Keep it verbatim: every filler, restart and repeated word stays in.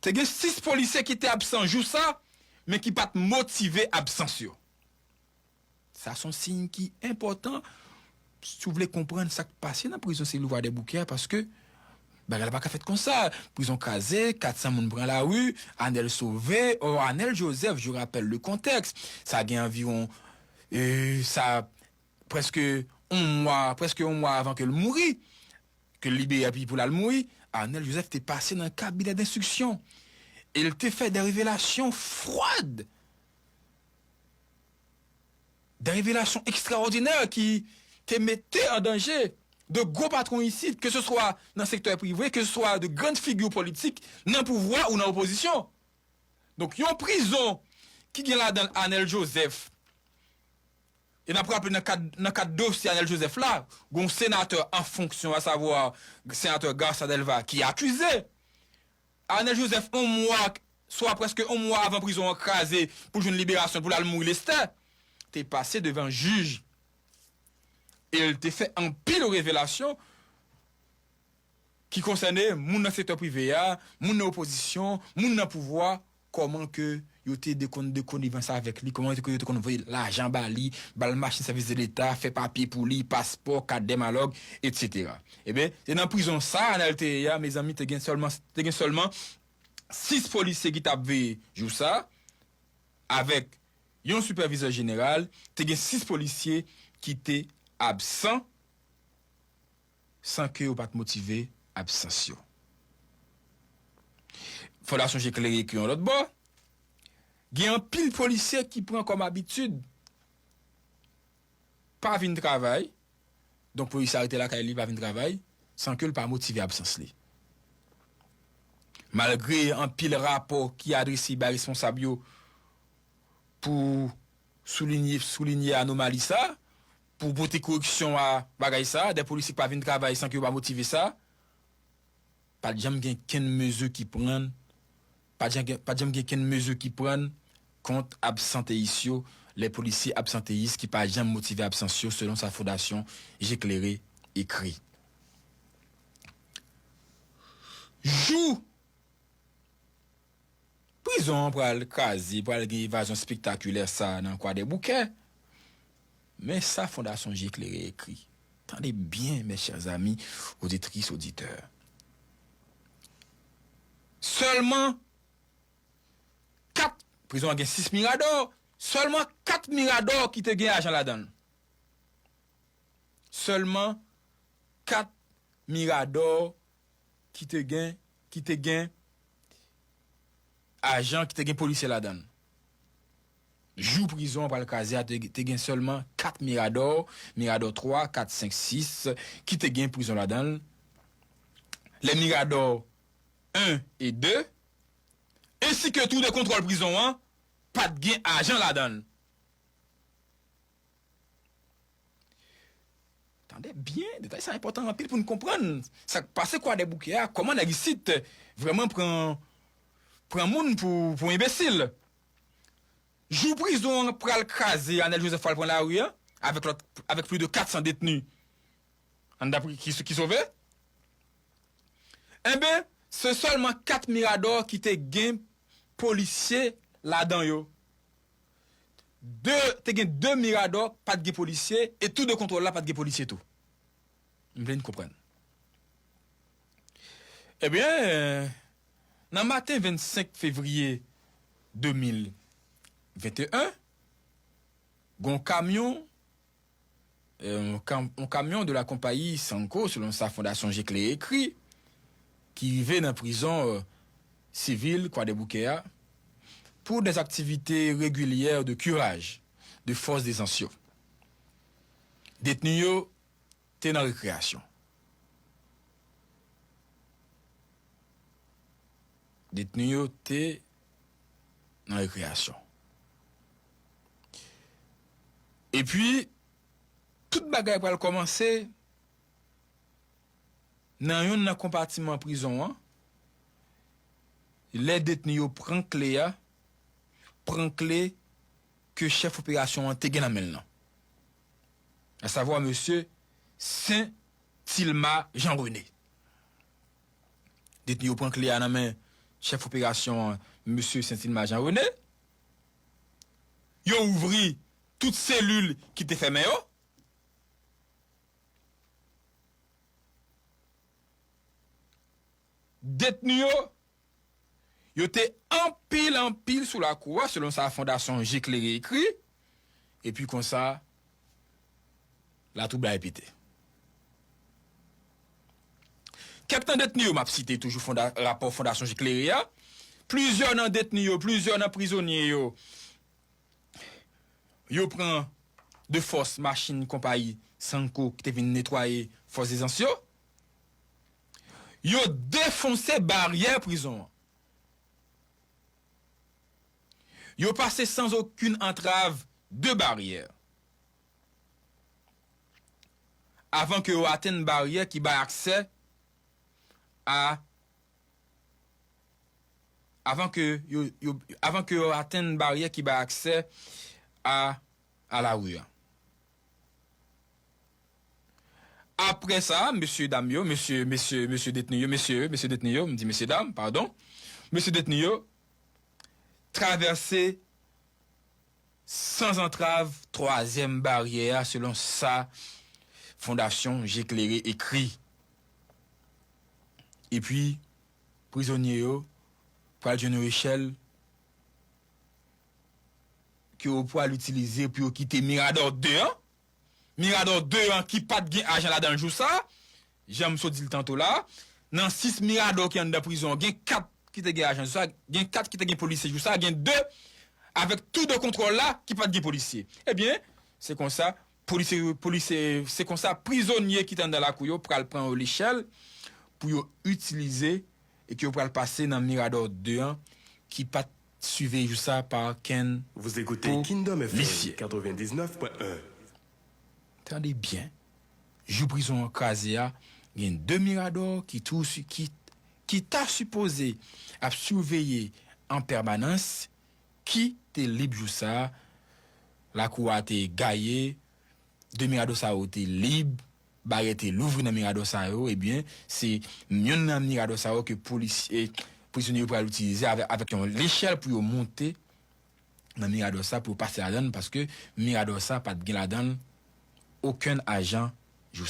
Te gen sis polisye ki te absan jou sa, men ki pa t motive absans yo. Sa se yon siy ki enpòtan si w vle konprann sa k pase nan prizon Sivil Kwadèboukè a, paske bagay la pa ka fèt konsa. Prizon kraze, kat san moun pran lari, Anèl sove, o, Anèl Joseph, je rappelle le contexte, sa gen anviwon, e, sa, prèske yon mwa, prèske yon mwa avan ke l mouri, ke l libere epi pou l al mouri, Anèl Joseph te pase nan kabinè denstriksyon e l te fè de revelasyon fwad, de revelasyon ekstraòdinè ki te mete an danje de gwo patwon isit, ke se swa nan sektè prive, ke se swa de grann figi politik nan pouvwa ou nan opozisyon. Donk, yon prizon ki gen ladan l Anèl Joseph, e n ap raple nan kad, nan kad dosye Anèl Joseph la, gen yon senatè an fonksyon, asavwa senatè Garcia Delva, ki akize. Anèl Joseph, yon mwa, swa prèske yon mwa avan prizon an kraze pou l jwenn liberasyon, pou l al mouri Lestè, te pase devan jij. E l te fè anpil revelasyon ki konsène moun nan sektè prive a, moun nan opozisyon, moun nan pouvwa, kòman ke yo te de konn, de konivans avèk li, kòman ke yo te konn voye lajan ba li, ba l machin sèvis de leta, fè papye pou li, paspò, kat dè malòg, etsetera. Ebyen, se nan prizon sa, Anèl te ye a, mezanmi, te gen sèlman, te gen sèlman sis polisye ki t ap veye jou sa, avèk yon sipèvizè jeneral, te gen sis polisye ki te absan san ke yo pa t motive absans yo. Fondasyon Je Klere ekri yon lòt bò, gen anpil polisye ki pran kòm abitid pa vin travay, donk polisye a rete lakay li, pa vin travay, san ke l pa motive absans li. Malgre anpil rapò ki adrese bay responsab yo pou soulinye, soulinye anomali sa, pou pote koreksyon a bagay sa, de polisye ki pa vin travay san ke yo pa motive sa, pa t janm gen kenn mezi ki pran, pa t janm gen, pa t janm gen kenn mezi ki pran kont absanteyis yo, lè polisye absanteyis ki pa janm motive absans yo, selon sa Fondasyon Je Klere ekri. Jou prizon an pral kraze, pral gen evazyon espektakilè sa nan Kwadèboukè. Men sa Fondasyon Je Klere ekri. Tande byen, mes chers amis, auditrices, auditeurs. Sèlman kat, prizon an gen sis miradò, sèlman kat miradò ki te gen ajan ladan l. Sèlman kat miradò ki te gen, ki te gen ajan, ki te gen polisye ladan l. Jou prizon an pral kraze a, te, te gen sèlman kat miradò, miradò twa, kat, senk, sis, ki te gen prizon ladan l. Lè miradò en e de, ensi ke tou de kontwòl prizon an, pa t gen ajan ladan l. Tande byen, detay sa enpòtan anpil pou n konprann sa k pase Kwadèboukè a, kòman nèg isit vrèman pran, pran moun pou, pou enbesil. Jou prizon an pral kraze, Anèl Joseph pral pran lari a, avèk lòt, avèk plis de kat san detni anndan pri-, ki, ki sove. Enben, se sèlman kat miradò ki te gen polisye ladan yo. De, te gen de miradò, pa t gen polisye, e tou de kontwòl la, pa t gen polisye tou. M vle n konprann. Ebyen, nan maten vennsenk fevriye de mil venteyen, gon kamyon, euh, un cam-, un camion de la compagnie Sanco, selon sa Fondasyon Je Klere ekri, ki rive nan prizon, euh, sivil Kwadèboukè a, pour des activités régulières de curage de fosse des anciens. Detni yo te nan rekreyasyon. Detni yo te nan rekreyasyon. Epi, tout bagay pral kòmanse nan yonn nan konpatiman prizon an, lè detni yo pran kle a, pran kle ke chèf operasyon an te gen nan men l lan. Asavwa mesye Sen Tilma Jean René. Detni yo pran kle a nan men chèf operasyon an, mesye Saint-Ilma Jean René. Yo ouvri tout selil ki te fèmen yo. Detni yo, yo te anpil, anpil sou lakou a, selon sa Fondasyon Je Klere ekri. Epi konsa, latwoublay pete. Kèk nan detni yo, m ap site toujou fonda-, rapò Fondasyon Je Klere a. Plizyè nan detni yo, plizyè nan prizonye yo, yo pran de fòs machin konpayi Sanko ki te vin netwaye fòs ezans yo. Yo defonse baryè prizon an. Yo pase sans okenn antrav de baryè. Avan ke yo atenn baryè ki bay aksè a, avan ke yo, yo, avan ke yo atenn baryè ki bay aksè a, a lari a. Apre sa, mesye dam yo, mesye, mesye, mesye detni yo, mesye, mesye detni yo, m di mesye dam, padon. Mesye detni yo travèse san antrav twazyèm baryè a, selon sa Fondasyon Je Klere ekri. Epi, prizonye yo pral jwenn yon echèl ke yo pral itilize pou yo kite Mirador de an. Mirador de an ki pa t gen ajan ladan l jou sa, jan m sot di l tanto la, nan sis Mirador ki anndan prizon an, gen kat ki te gen ajan jou sa, gen kat ki te gen polisye jou sa, gen de avèk tou de kontwòl la ki pa t gen polisye. Ebyen, se konsa, polisye, polisye, se konsa prizonye ki te anndan lakou yo pral pran yon lechèl pou yo itilize e ke yo pral pase nan Mirador de an ki pa t siveye jou sa pa kenn Vous écoutez Kingdom F M polisye. Quatre-vingt-dix-neuf point un. Tande byen. Jou prizon an kraze a, gen de Mirador ki tou si-, ki, ki ta sipoze ap siveye an pèmanans, ki te lib jou sa a. Lakou a te gaye, de Mirador sa yo te lib, baryè te louvri nan Mirador sa yo, ebyen, se youn nan Mirador sa yo ke polisye, prizonye yo pral itilize avè-, avèk yon lechèl pou yo monte nan Mirador sa, pou yo pase ladan l, paske Mirador sa pa t gen ladan l okenn ajan